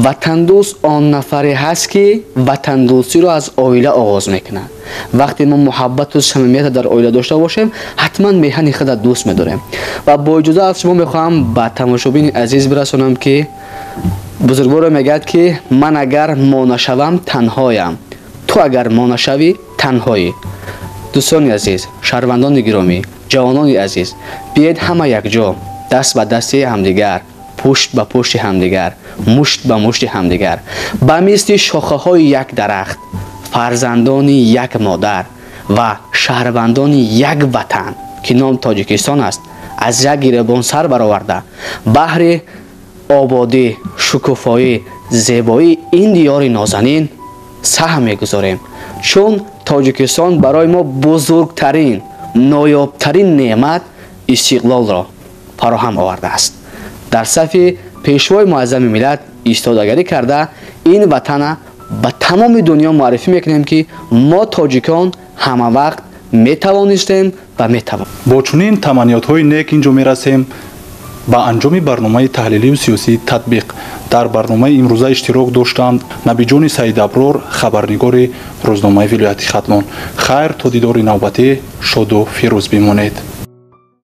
Ватандӯст он нафаре ҳаст, ки ватандӯстиро аз оила оғоз мекунад. Вақте мо муҳаббату самимиятро дар оила дошта бошем, ҳатман меҳани худро дӯст медорем. Ва бо иҷоза аз шумо мехоҳам ба тамошобини азиз бирасонам, ки бузургворо мегӯяд, ки ман агар мо нашавам, танҳоям, ту агар мо нашавӣ, танҳоӣ. Дӯстони азиз, шаҳрвандони гиромӣ, ҷавонони азиз, биед ҳама якҷо даст ба дасти ҳамдигар, пушт ба пушти ҳамдигар, мушт ба мушти ҳамдигар, ба мисли шохаҳои як дарахт, фарзандони як модар ва шаҳрвандони як ватан, ки ном Тоҷикистон аст, аз як гиребон сар бароварда, баҳри ободӣ, шукуфоӣ, зебоии ин диёри нозанин саҳм мегузорем, чун Тоҷикистон барои мо бузургтарин, ноёбтарин неъмат, истиқлолро фароҳам овардааст. Дар сафи Пешвои Муаззами миллат истодагарӣ карда, ин ватана ба тамоми дунё муаррифӣ мекунем, ки мо тоҷикон ҳама вақт метавонистем ва метавонем. Бо чунин таманниётҳои нек ин ҷо мерасем ба анҷоми барномаи таҳлилию сиёсии «Татбиқ». Дар барномаи имрӯза иштирок доштанд Набиҷони Саидаброр, хабарнигори рӯзномаи вилояти Хатлон. Хайр, то дидори навбатӣ шоду фирӯз бимонед.